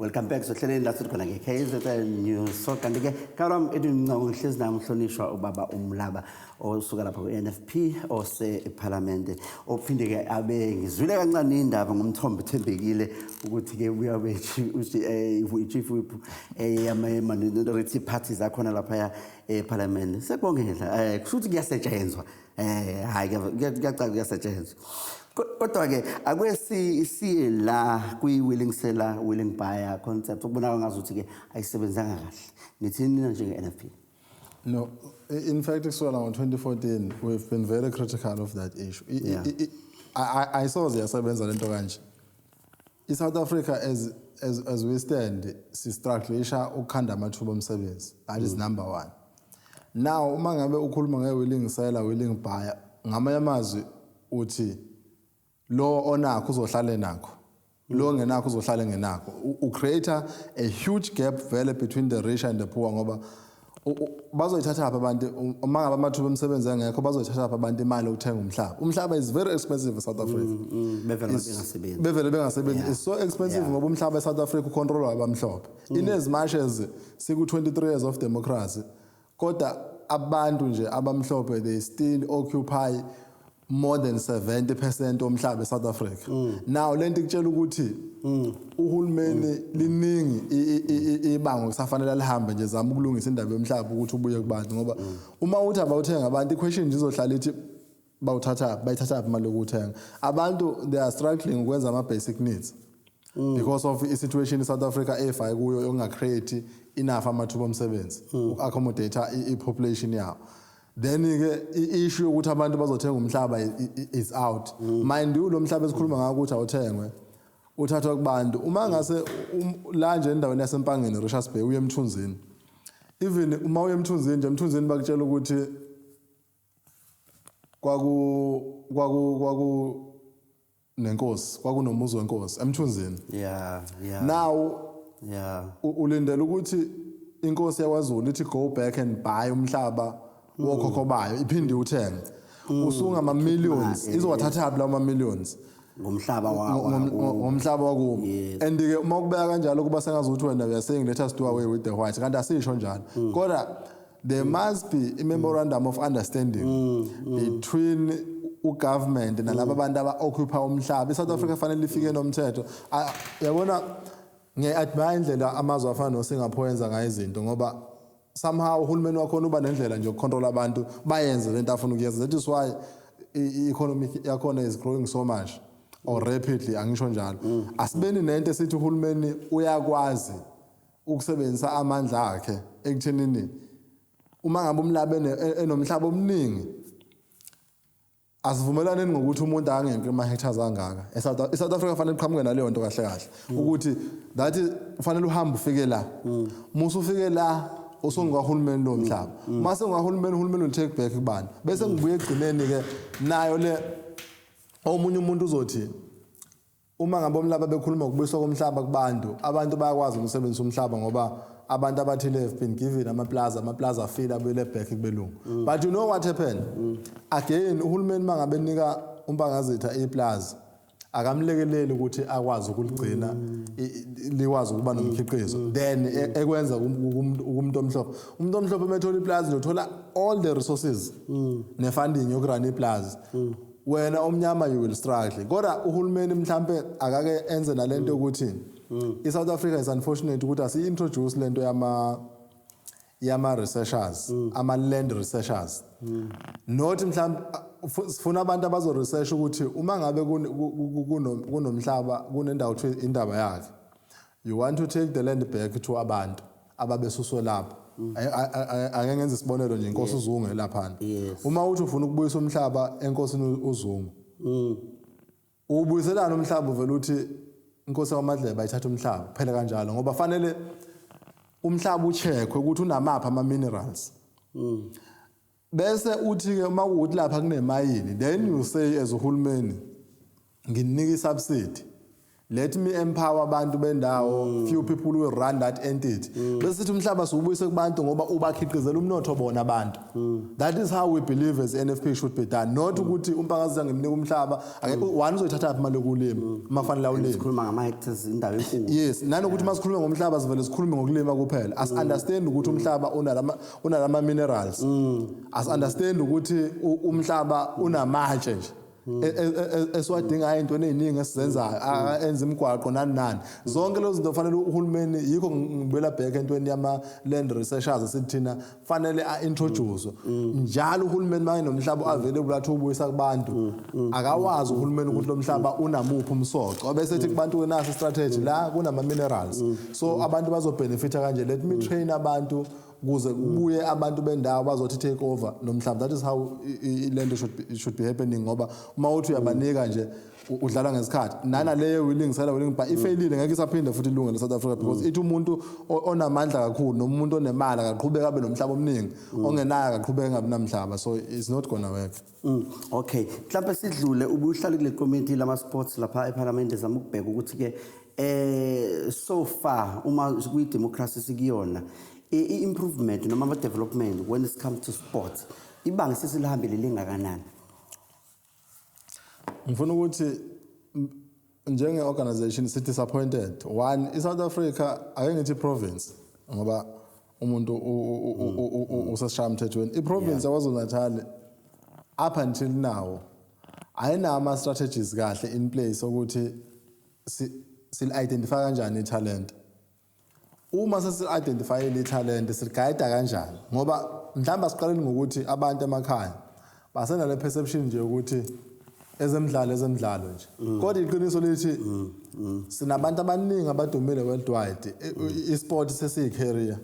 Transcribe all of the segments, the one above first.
Welcome back sohleleni la sithi khona nge-KZN News. So kanti ke kalwam Edwin Mncango, ngihlezi nami umhlonishwa ubaba uMlaba osuka lapha ku-NFP osephalamende, ophinde ke abe, ngizwile kancane indaba ngomthombo ethembekile ukuthi ke uyabe i-chief whip yama-minority parties akhona laphaya ephalamende. Sekubongela, kusho ukuthi kuyasetshenzwa. Hayi, kuyacaca kuyasetshenzwa. Kodwa ke ake siye la kwi-willing seller, willing buyer concept, okubonakala ngazuthi ke ayisebenzanga kahle. Nithini nina njenge-NFP? No, in fact, kusukela ngo-2014 we've been very critical of that issue. Ayisoze yasebenza lento kanje. I-South Africa as we stand, si-strugglisha ukukhanda amathuba omsebenzi. That is number one. Now, uma ngabe ukhuluma nge-willing seller, willing buyer, ngamanye amazwi uthi lo onakho uzohlala enakho. Lo ongenakho uzohlala engenakho. U-create a huge gap vele between the rich and the poor, ngoba bazoyithatha phi abantu uma ngabe amathuba emisebenzi engekho? Bazoyithatha phi abantu imali yokuthenga umhlaba? Umhlaba is very expensive in South Africa. Bevele bengasebenzi. Bevele bengasebenzi. It's so expensive ngoba umhlaba eSouth Africa ucontrolwa abamhlophe. In as much as siku 23 years of democracy, kodwa abantu nje abamhlophe, they still occupy more than 70% omhlaba eSouth Africa. Now lento ikutshela ukuthi uhulumeni liningi ibango kusafanele lihambe nje, zama ukulungisa indaba yomhlaba ukuthi ubuye kubantu, ngoba uma uthi abawuthenga abantu, iquestion nje izohlala ithi bawuthatha, bayithatha imali yokuthenga? Abantu, they are struggling ukwenza ama basic needs because of i-situation i-South Africa efake kuyo yokunga-create enough amathuba omsebenzi uku-accommodate i-population yawo. Then ke i-issue yokuthi abantu bazothenga umhlaba is out. Mind you, lo mhlaba esikhuluma ngawo ukuthi awuthengwe, uthathwa kubantu. Uma ngase la nje endaweni yaseMpangeni, Richards Bay, uye eMthunzini, even uma uye eMthunzini nje, eMthunzini bakutshela ukuthi kwaku nenkosi, kwakunomuzi wenkosi eMthunzini. Now ulindele ukuthi inkosi yakwaZulu ithi go back and buy umhlaba wokhokho bayo, iphinde iwuthenge usungama millions? Izowathatha phi lawo ma millions? Ngomhlaba wa Ngomhlaba wakubo. And ke uma ukubeka kanjalo kuba sengazuthi wena we are saying let us do away with the whites, kanti asisho njalo. Kodwa there must be a memorandum of understanding between ugovernment nalaba bantu aba-occupy umhlaba. I-South Africa fanele ifike nomthetho. Ah, yabona, ngiya-admire indlela amazwe afana noSingapore yenza ngayo izinto, ngoba somehow uhulumeni wakhona uba nendlela nje yokucontrol abantu bayenze lento afuna ukuyenza. That is why i-economy yakhona is growing so much or rapidly, angisho njalo. Asibeni nento esithi uhulumeni uyakwazi ukusebenzisa amandla akhe ekuthenini uma ngabe umlaba enomhlaba omningi, asivumelaneni ngokuthi umuntu angenki ama-hectares angaka. I-South Africa fanele iqhamuke naleyo nto kahle kahle, ukuthi that ufanele uhambe ufike la, musu ufike la usungukahulumeni lo mhlaba. Mase ungahulumeni, uhulumeni will take back kubani? Bese ngibuye egcineni ke nayo le, omunye umuntu uzothi uma ngabe umlaba bekhuluma ngokubuyiswa komhlaba kubantu, abantu bayakwazi ukusebenzisa umhlaba ngoba abantu abathile have been given amaplaza, amaplaza afile abuyele back kubelungu. But you know what happened again? Uhulumeni mangabe nika uMpangazitha iplaza, akamlekeleli ukuthi akwazi ukuligcina likwazi ukuba nomkhiqizo. Then ekwenza kumuntu omhlophe, umuntu omhlophe methola iplaza nje uthola all the resources ne-funding yokurun iplaza. Wena omnyama, you will struggle. Kodwa uhulumeni mhlambe akake enze nalento yokuthi i-South Africa is unfortunate ukuthi asi-introduce lento yama researchers, ama land researchers. Not mhlambe sifuna abantu abazo research ukuthi uma ngabe kunomhlaba, kunendawo kuthiwa indaba yakhe, you want to take the land back to abantu ababesuswe lapho. Ake ngenze isibonelo nje, inkosi uZungu elaphana. Uma uthi ufuna ukubuyisa umhlaba enkosini uZungu, ubuyiselana umhlaba, uvela uthi inkosi yakwaMadleba ayithatha umhlaba kuphela kanjalo? Ngoba fanele umhlaba ucheckwe ukuthi unamaphi ama-minerals, bese uthi-ke uma kuwukuthi lapha kunemayini, then you say as uhulumeni nginika isubsidy. Let me empower abantu bendawo. Few people will run that entity, bese sithi umhlaba siwubuyise kubantu ngoba ubakhiqizela umnotho bona abantu. That is how we believe as NFP should be done, not ukuthi uMpangazitha ngimnika umhlaba. One, uzoyithatha phi imali yokulima uma fanele awulime? Sikhuluma ngama-hectares, indawo enkulu. Yes, nanokuthi masikhulume ngomhlaba sivele sikhulume ngokulima kuphela. As understand ukuthi umhlaba unalama minerals, as understand ukuthi umhlaba unamatshe nje esiwadingayo ey'ntweni ey'ningi esizenzayo, enza imigwaqo, nani nani, zonke lezo zinto fanele uhulumeni. Yikho ngibuyela back entweni yama-land researchers, sithi thina fanele a-introduce njalo uhulumeni uma enomhlaba available athi ubuyisa kubantu. Akawazi uhulumeni ukuthi lo mhlaba unamuphi umsoco, bese ethi kubantu naso strategy la kunama-minerals, so abantu bazobhenefitha kanje. Let me train abantu kuze kubuye abantu bendawo bazothi take over lo mhlaba. That is how lento should be happening, ngoba uma uthi uyabanika nje udlala ngesikhathi nanaleyo willing seller willing buyer ifeyilile, ngeke isaphinde futhi ilunge le-South Africa, because ithi umuntu onamandla kakhulu noma umuntu onemali akaqhubeka abe nomhlaba omningi, ongenayo akaqhubeka engabi namhlaba, so it's not gonna work. Okay, mhlawumbe sidlule ubuhlale kule committee lama sports lapha eParliament, zama ukubheka ukuthi ke so far uma kuyi democracy sikuyona, i-improvement noma ama development when it comes to sports, ibanga sesilihambile lingakanani? Ngifuna ukuthi njenge-organization si-disappointed. One, i-South Africa, ake ngithi province ngoba umuntu usesishaya emthethweni, i-province yaKwaZulu Natal up until now ayinawo ama-strategies kahle in place ukuthi sil-identify kanjani i-talent. Uma sesi-identifyile i-talent, siligayida kanjani? Ngoba mhlawumbe asiqaleni ngokuthi abantu emakhaya basenale perception nje ukuthi ezemidlalo, ezemidlalo nje, kodwa iqiniso lithi sinabantu abaningi abadumile worldwide. I-sport sesiyi-career,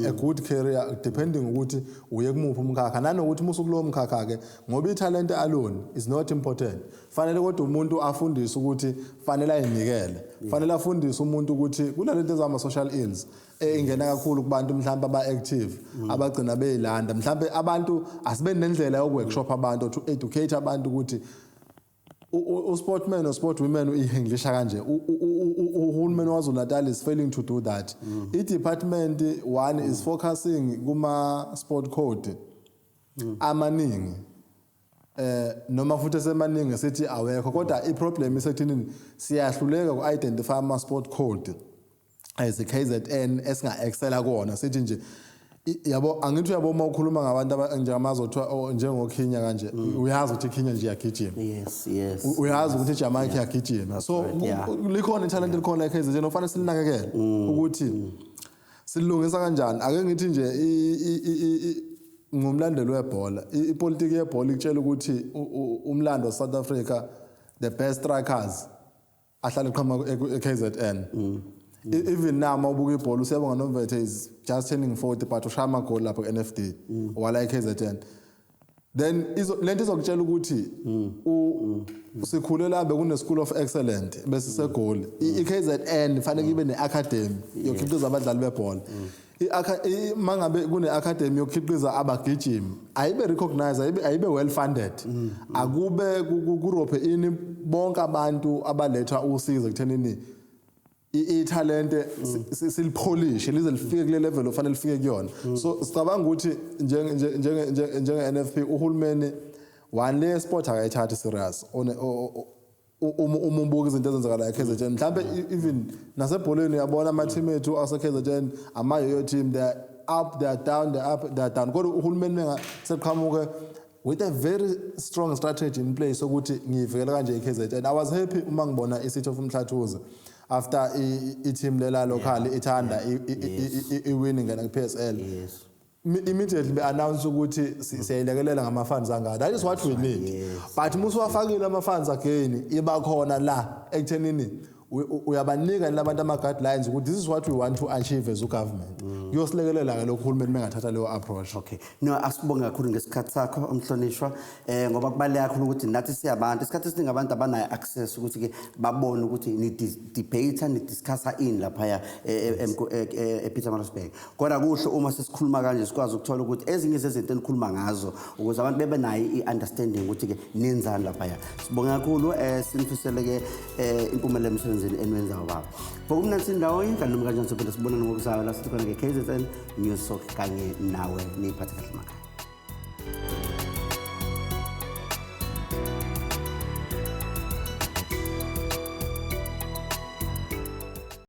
a good career, depending ukuthi uye kumuphi umkhakha, nanokuthi uma usukulowo mkhakha-ke, ngoba i-talent alone is not important. Fanele kodwa umuntu afundiswe ukuthi fanele ayinikele, fanele afundiswe umuntu ukuthi kunalento ezama-social ills engena kakhulu kubantu mhlawumbe aba-active abagcina beyilanda. Mhlawumbe abantu asibe nendlela yoku-workshop abantu, to educate abantu ukuthi u-sportman or sport women uyihandlisha kanje. Uhulumeni waKwaZulu Natal is failing to do that. I-department one is focusing kuma sport code amaningi, noma futhi esemaningi sithi awekho, kodwa i-problem isekuthinini siyahluleka ku-identify ama sport code as KZN esinga-excela kuwona. Sithi nje yabo, angithi uyabo, uma ukhuluma ngabantu njengamazwe kuthiwa, oh, njengoKenya kanje, uyazi ukuthi iKenya nje iyagijima. Uyazi ukuthi iJamaica iyagijima, so right, yeah. Likhona ithalente likhona e-KZN ofanele silinakekele ukuthi silungisa kanjani. Ake ngithi nje ngumlandeli webhola, ipolitiki yebhola ikutshela ukuthi umlando South Africa, the best strikers ahlale eqhamuka e-KZN. Even now uma ubuka ibhola, uSiyabonga Nomvethe is just turning 40 but ushaya amagoli lapho ku-NFD wala e-KZN. Then lento izokutshela ukuthi sikhule la bekune school of excellence bese seGoli. I-KZN fanele ibe ne-academy yokukhiqiza abadlali bebhola. Mangabe kune academy yokukhiqiza abagijimi, ayibe recognized, ayibe well funded, akube kurophe ini bonke abantu abaletha usizo ekuthenini ithalente silipholishe lize lifike kule level ofanele lifike kuyona. So sicabanga ukuthi njenge NFP, uhulumeni one le sport akayithathi serious. Uma ubuka izinto ezenzakalayo e-KZN, mhlambe even nasebholeni, uyabona ama-team ethu ase-KZN, ama-yoyo team, they are up, they are down, they are up, they are down, kodwa uhulumeni menga seqhamuke with a very strong strategy in place ukuthi ngiyivikela kanje i-KZN. I was happy uma ngibona i-City of Mhlathuze after i-team lela local ithanda i-winning ngena ku-PSL, immediately be-announce ukuthi siyayilekelela ngama-funds angaka. That is what we need. But musuwafakile ama-funds, again iba khona la ekuthenini uyabanika labantu ama-guidelines ukuthi this is what we want to achieve as u-government. Kuyosilekelela-ke lokhu uhulumeni mengathatha leyo approach. Okay. No, asibonge kakhulu ngesikhathi sakho, umhlonishwa, ngoba kubaluleke kakhulu ukuthi nathi siyabantu, isikhathi esiningi abantu abanayo access ukuthi ke babone ukuthi ni debate, ni discussa ini lapha ePietermaritzburg. Kodwa kuhle uma sesikhuluma kanje sikwazi ukuthola ukuthi ezinye zezinto enikhuluma ngazo ukuze abantu bebe nayo i-understanding ukuthi ke nenzani lapha. Sibonge kakhulu, sinifisele ke impumelelo emsebenzini. emsebenzini eniwenzayo baba. Ngokumnandi sindawonye kanti noma kanjani sophinde sibonane ngokuzayo la sithi khona nge-KZN News Talk kanye nawe. Niyiphathe kahle emakhaya.